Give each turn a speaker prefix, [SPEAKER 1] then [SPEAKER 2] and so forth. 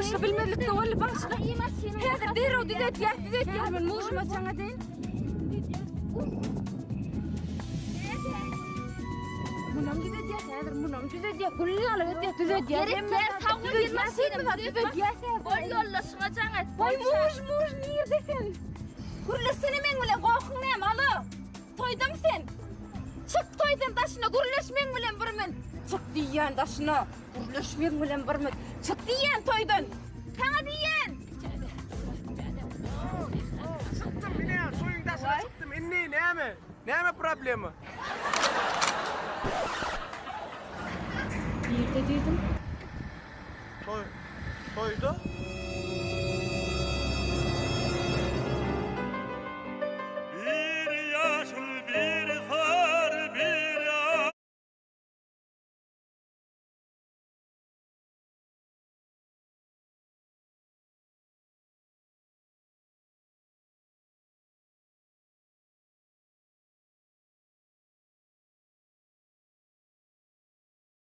[SPEAKER 1] Bagyşla bilmezlikde boldy bagyşla. Häzir derrew düzetýäs düzetýäs men muşuma jaň edeýin. Munam düzetýäs häzir munam düzetýäs. Gül ýaly etýäs düzetýäs.
[SPEAKER 2] Gerek ýer sag bol maşynym
[SPEAKER 1] düzetýäs.
[SPEAKER 2] Bol ýoldaşyňa jaň et.
[SPEAKER 1] Goý muž muž nirde sen? Gürleşsene meň bilen gohuň näme alo? Toýdamy sen? Çyk toýdan daşyna gürleş meň bilen bir min. Çyk diýýän daşyna gürleş meň bilen bir min. Çyk diýýän toýdan. Saňa diýýän.
[SPEAKER 3] Çykdym ine toýuň daşyna çykdym. Indi näme? Näme problema?
[SPEAKER 1] Nirde diýdim?
[SPEAKER 3] Toý toýda?